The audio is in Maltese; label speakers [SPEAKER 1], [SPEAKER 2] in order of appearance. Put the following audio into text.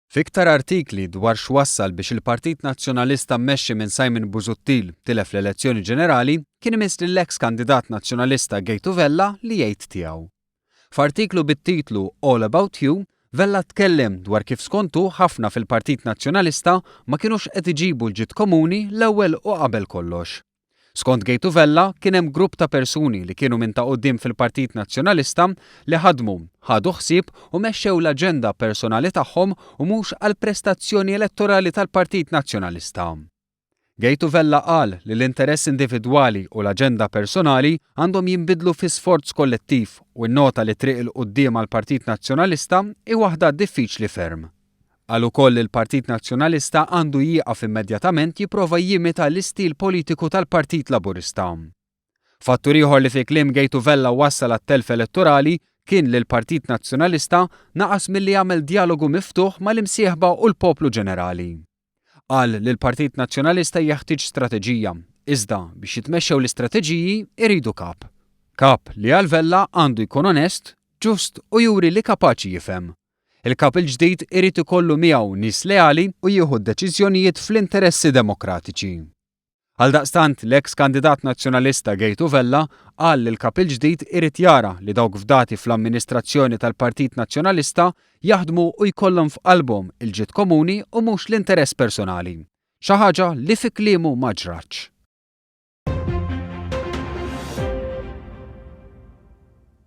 [SPEAKER 1] F'iktar artikli dwar x'wassal biex il-Partit Nazzjonalista mmexxi minn Simon Busuttil tilef l-elezzjoni ġenerali, kien imiss lill-eks kandidat Nazzjonalista Gejtu Vella li jgħid tiegħu. F'artiklu bit-titlu All About You, Vella tkellem dwar kif skont hu ħafna fil-Partit Nazzjonalista ma kinux qed iġibu l-ġid komuni l-ewwel u qabel kollox. Skont Gejtu Vella, kien hemm grupp ta' persuni li kienu minn ta' quddiem fil-Partit Nazzjonalista li ħadmu, ħadu ħsieb u mexxew l-aġenda personali tagħhom u mhux għall-prestazzjoni elettorali tal-Partit Nazzjonalista. Gejtu Vella qal li l-interess individwali u l-aġenda personali għandhom jinbidlu fi sforz kollettiv u nnota li t-triq 'il quddiem għall-Partit Nazzjonalista hi waħda diffiċli ferm. Qal ukoll li l-Partit Nazzjonalista għandu jieqaf immedjatament jipprova jimita l-istil politiku tal-Partit Laburista. Fattur ieħor li fi kliem Gejtu Vella wassal għat-telf elettorali kien li l-Partit Nazzjonalista naqas milli jagħmel djalogu miftuħ mal-imsieħba u l-poplu ġenerali. Qal li l-Partit Nazzjonalista jeħtieġ strateġija, iżda biex jitmexxew l-istrateġiji jridu kap. Kap li għal Vella għandu jkun onest, ġust u juri li kapaċi jifhem. Il-Kap il-ġdid irid ikollu miegħu nies leali u jieħu d-deċiżjonijiet fl-interessi demokratiċi. Għaldaqstant, l-eks kandidat Nazzjonalista Gejtu Vella qal li l-Kap il-ġdid irid jara li dawk fdati fl-amministrazzjoni tal-Partit Nazzjonalista jaħdmu u jkollhom f'qalbhom il-ġid komuni u mhux l-interess personali. Xi ħaġa li fi kliemu ma ġratx.